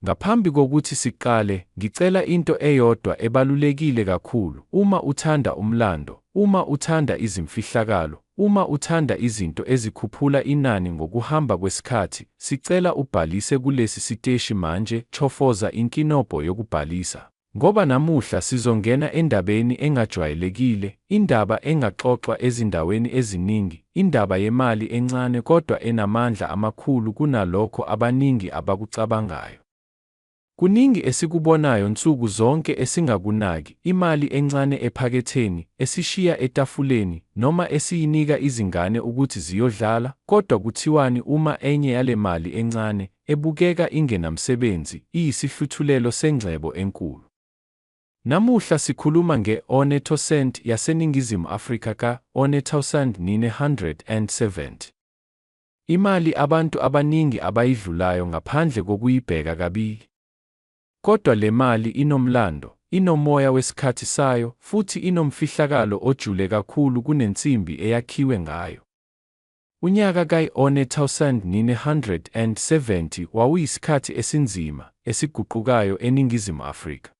Ngaphambi kokuthi siqale, ngicela into eyodwa ebalulekile kakhulu. Uma uthanda umlando, uma uthanda izimfihlakalo, uma uthanda izinto ezikhuphula inani ngokuhamba kwesikhathi, sicela ubhalise kulesi siteshi manje, chofoza inkinobho yokubhalisa. Ngoba namuhla sizongena endabeni engajwayelekile, indaba engaxoxwa ezindaweni eziningi, indaba yemali encane kodwa enamandla amakhulu kunalokho abaningi abakucabangayo. Kuningi esikubonayo nsuku zonke esingakunaki, imali encane ephaketheni, esishiya etafuleni, noma esiyinika izingane ukuthi ziyodlala, kodwa kuthiwani uma enye yale mali encane, ebukeka ingenamsebenzi, iyisihluthulelo sengcebo enkulu? Namuhla sikhuluma nge-one cent yaseNingizimu Afrika ka-1970. Imali abantu abaningi abayidlulayo ngaphandle kokuyibheka kabili. Kodwa le mali inomlando, inomoya wesikhathi sayo, futhi inomfihlakalo ojule kakhulu kunensimbi eyakhiwe ngayo. Unyaka ka-1970 wawuyisikhathi esinzima, esiguqukayo eNingizimu Afrika.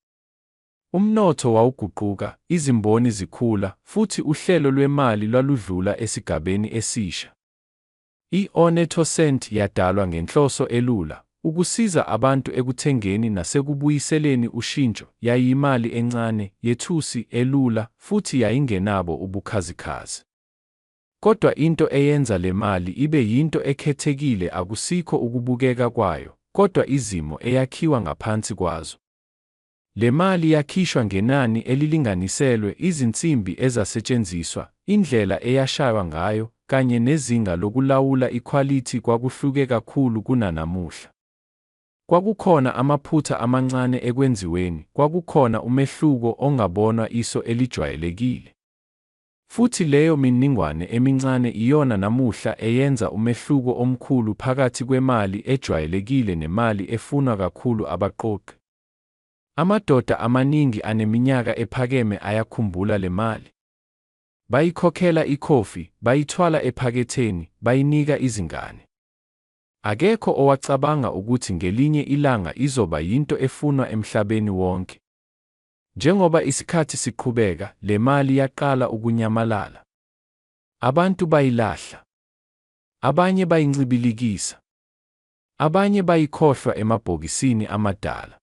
Umnotho wawuguquka, izimboni zikhula, futhi uhlelo lwemali lwaludlula esigabeni esisha. I-one cent yadalwa ngenhloso elula, ukusiza abantu ekuthengeni nasekubuyiseleni ushintsho. Yayiyimali encane, yethusi, elula, futhi yayingenabo ubukhazikhazi. Kodwa into eyenza le mali ibe yinto ekhethekile akusikho ukubukeka kwayo, kodwa izimo eyakhiwa ngaphansi kwazo. Le mali yakhishwa ngenani elilinganiselwe, izinsimbi ezasetshenziswa, indlela eyashaywa ngayo, kanye nezinga lokulawula ikhwalithi kwakuhluke kakhulu kunanamuhla. Kwakukhona amaphutha amancane ekwenziweni, kwakukhona umehluko ongabonwa iso elijwayelekile. Futhi leyo mininingwane emincane iyona namuhla eyenza umehluko omkhulu phakathi kwemali ejwayelekile nemali efunwa kakhulu abaqoqi. Amadoda amaningi aneminyaka ephakeme ayakhumbula le mali. Bayikhokhela ikhofi, bayithwala ephaketheni, bayinika izingane. Akekho owacabanga ukuthi ngelinye ilanga izoba yinto efunwa emhlabeni wonke. Njengoba isikhathi siqhubeka, le mali yaqala ukunyamalala. Abantu bayilahla. Abanye bayincibilikisa. Abanye bayikhohlwa emabhokisini amadala.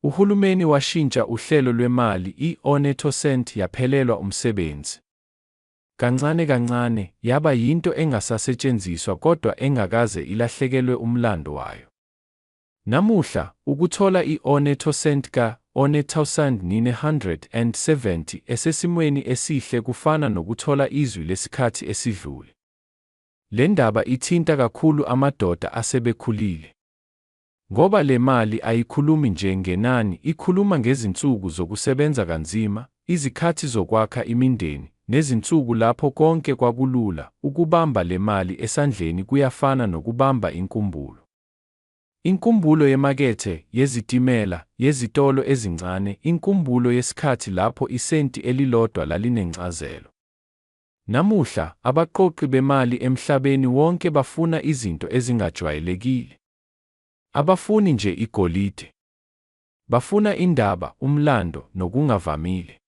Uhulumeni washintsha uhlelo lwemali, i-one cent yaphelelwa umsebenzi. Kancane kancane, yaba yinto engasasetshenziswa kodwa engakaze ilahlekelwe umlando wayo. Namuhla, ukuthola i-one cent ka-1970 esesimweni esihle kufana nokuthola izwi lesikhathi esidlule. Le ndaba ithinta kakhulu amadoda asebekhulile. Ngoba le mali ayikhulumi nje ngenani, ikhuluma ngezinsuku zokusebenza kanzima, izikhathi zokwakha imindeni, nezinsuku lapho konke kwakulula. Ukubamba le mali esandleni kuyafana nokubamba inkumbulo. Inkumbulo yemakethe, yezitimela, yezitolo ezincane, inkumbulo yesikhathi lapho isenti elilodwa lalinencazelo. Namuhla, abaqoqi bemali emhlabeni wonke bafuna izinto ezingajwayelekile. Abafuni nje igolide. Bafuna indaba, umlando, nokungavamile.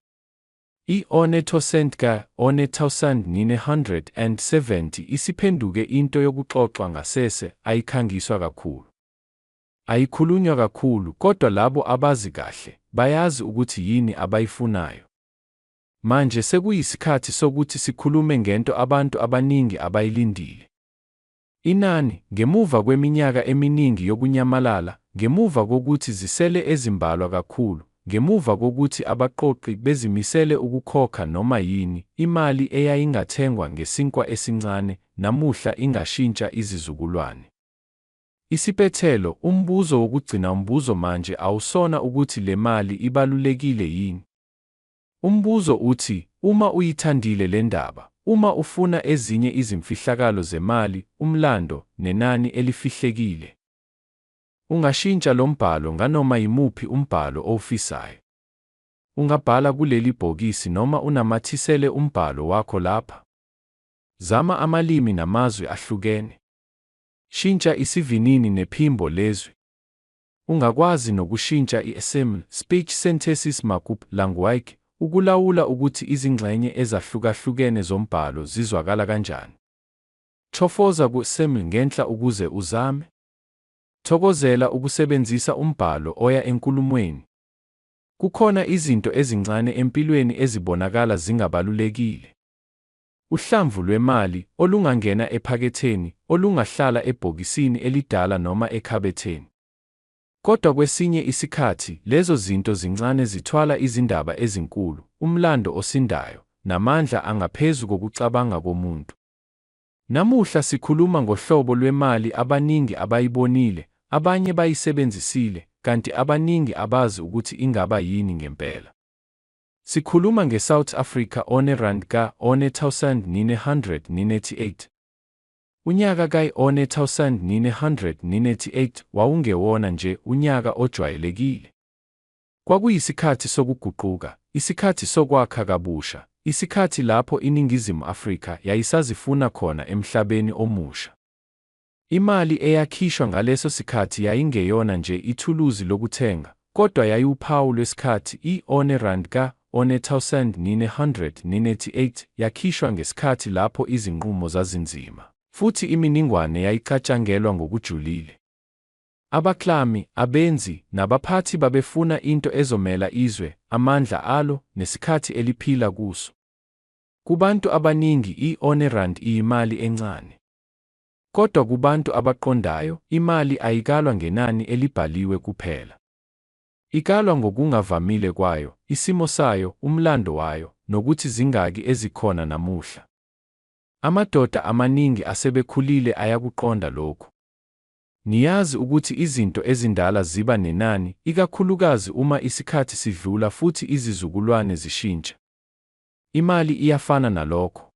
I-one cent ka-1970 isiphenduke into yokuxoxwa ngasese, ayikhangiswa kakhulu. Ayikhulunywa kakhulu, kodwa labo abazi kahle, bayazi ukuthi yini abayifunayo. Manje sekuyisikhathi sokuthi sikhulume ngento abantu abaningi abayilindile. Inani, ngemuva kweminyaka eminingi yokunyamalala, ngemuva kokuthi zisele ezimbalwa kakhulu, ngemuva kokuthi abaqoqi bezimisele ukukhokha noma yini, imali eyayingathengwa ngesinkwa esincane, namuhla ingashintsha izizukulwane. Isiphetho, umbuzo wokugcina. Umbuzo manje awusona ukuthi le mali ibalulekile yini. Umbuzo uthi, uma uyithandile le ndaba, uma ufuna ezinye izimfihlakalo zemali, umlando, nenani elifihlekile, ungashintsha lo mbhalo nganoma yimuphi umbhalo owufisayo. Ungabhala kuleli bhokisi noma unamathisele umbhalo wakho lapha. Zama amalimi namazwi ahlukene. Shintsha isivinini nephimbo lezwi. Ungakwazi nokushintsha i-SML, Speech Synthesis Markup Language, ukulawula ukuthi izingxenye ezahlukahlukene zombhalo zizwakala kanjani. Chofoza ku-SML ngenhla ukuze uzame. Thokozela ukusebenzisa umbhalo oya enkulumweni. Kukhona izinto ezincane empilweni ezibonakala zingabalulekile. Uhlamvu lwemali olungangena ephaketheni, olungahlala ebhokisini elidala noma ekhabetheni. Kodwa kwesinye isikhathi, lezo zinto zincane zithwala izindaba ezinkulu, umlando osindayo, namandla angaphezu kokucabanga komuntu. Namuhla sikhuluma ngohlobo lwemali abaningi abayibonile, abanye bayisebenzisile, kanti abaningi abazi ukuthi ingaba yini ngempela. Sikhuluma nge-South Africa one Rand ka-1998. Unyaka ka-1998 wawungewona nje unyaka ojwayelekile. Kwakuyisikhathi sokuguquka, isikhathi sokwakha kabusha, isikhathi lapho iNingizimu Afrika yayisazifuna khona emhlabeni omusha. Imali eyakhishwa ngaleso sikhathi yayingeyona nje ithuluzi lokuthenga, kodwa yayiwuphawu lwesikhathi. I-one Rand ka-1998 yakhishwa ngesikhathi lapho izinqumo zazinzima, futhi iminingwane yayicatshangelwa ngokujulile. Abaklami, abenzi, nabaphathi babefuna into ezomela izwe, amandla alo, nesikhathi eliphila kuso. Kubantu abaningi i-one rand iyimali encane. Kodwa kubantu abaqondayo, imali ayikalwa ngenani elibhaliwe kuphela. Ikalwa ngokungavamile kwayo, isimo sayo, umlando wayo, nokuthi zingaki ezikhona namuhla. Amadoda amaningi asebekhulile ayakuqonda lokhu. Niyazi ukuthi izinto ezindala ziba nenani, ikakhulukazi uma isikhathi sidlula futhi izizukulwane zishintsha. Imali iyafana nalokho.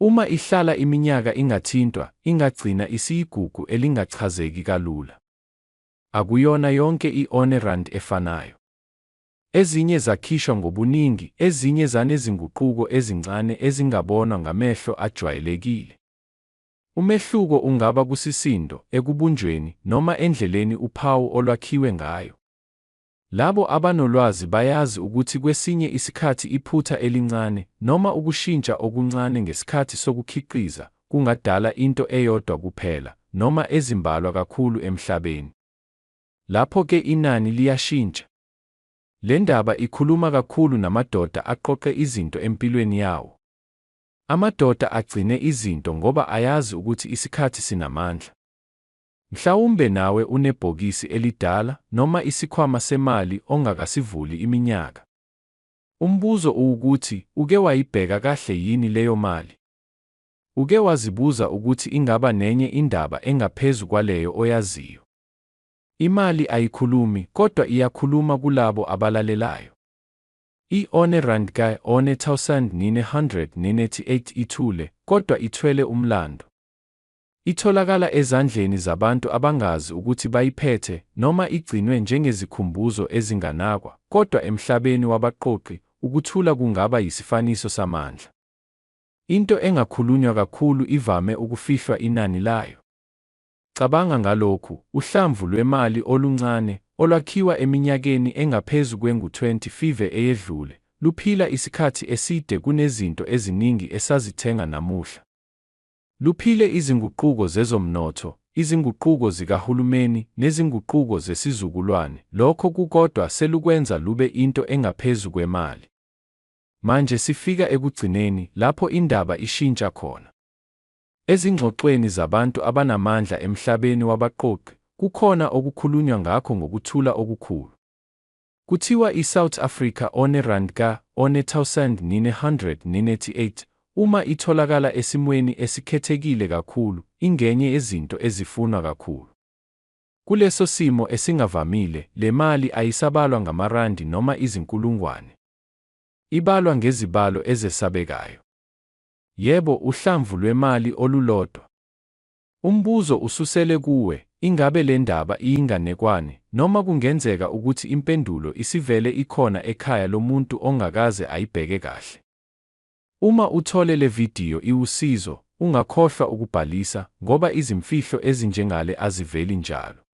Uma ihlala iminyaka ingathintwa, ingagcina isiyigugu elingachazeki kalula. Akuyona yonke i-one rand efanayo. Ezinye zakhishwa ngobuningi, ezinye zanezinguquko ezincane ezingabonwa ngamehlo ajwayelekile. Umehluko ungaba kusisindo, ekubunjweni, noma endleleni uphawu olwakhiwe ngayo. Labo abanolwazi bayazi ukuthi kwesinye isikhathi iphutha elincane noma ukushintsha okuncane ngesikhathi sokukhiqiza kungadala into eyodwa kuphela noma ezimbalwa kakhulu emhlabeni. Lapho-ke inani liyashintsha. Le ndaba ikhuluma kakhulu namadoda aqoqe izinto empilweni yawo. Amadoda agcine izinto ngoba ayazi ukuthi isikhathi sinamandla. Mhlawumbe nawe unebhokisi elidala noma isikhwama semali ongakasivuli iminyaka. Umbuzo uwukuthi, uke wayibheka kahle yini leyo mali? Uke wazibuza ukuthi ingaba nenye indaba engaphezu kwaleyo oyaziyo? Imali ayikhulumi, kodwa iyakhuluma kulabo abalalelayo. I-one rand ka-1998 ithule, kodwa ithwele umlando. Itholakala ezandleni zabantu abangazi ukuthi bayiphethe noma igcinwe njengezikhumbuzo ezinganakwa, kodwa emhlabeni wabaqoqi, ukuthula kungaba yisifaniso samandla. Into engakhulunywa kakhulu ivame ukufihlwa inani layo. Cabanga ngalokhu, uhlamvu lwemali oluncane, olwakhiwa eminyakeni engaphezu kwengu-25 eyedlule, luphila isikhathi eside kunezinto eziningi esazithenga namuhla. Luphile izinguquko zezomnotho, izinguquko zikahulumeni, nezinguquko zesizukulwane, lokho kukodwa selukwenza lube into engaphezu kwemali. Manje sifika ekugcineni, lapho indaba ishintsha khona. Ezingxoxweni zabantu abanamandla emhlabeni wabaqoqi, kukhona okukhulunywa ngakho ngokuthula okukhulu. Kuthiwa i-South Africa one rand ka-1998, uma itholakala esimweni esikhethekile kakhulu, ingenye yezinto ezifunwa kakhulu. Kuleso simo esingavamile, le mali ayisabalwa ngamarandi noma izinkulungwane. Ibalwa ngezibalo ezesabekayo. Yebo, uhlamvu lwemali olulodwa. Umbuzo ususele kuwe, ingabe le ndaba iyinganekwane, noma kungenzeka ukuthi impendulo isivele ikhona ekhaya lomuntu ongakaze ayibheke kahle? Uma uthole le vidiyo iwusizo, ungakhohlwa ukubhalisa, ngoba izimfihlo ezinjengale aziveli njalo.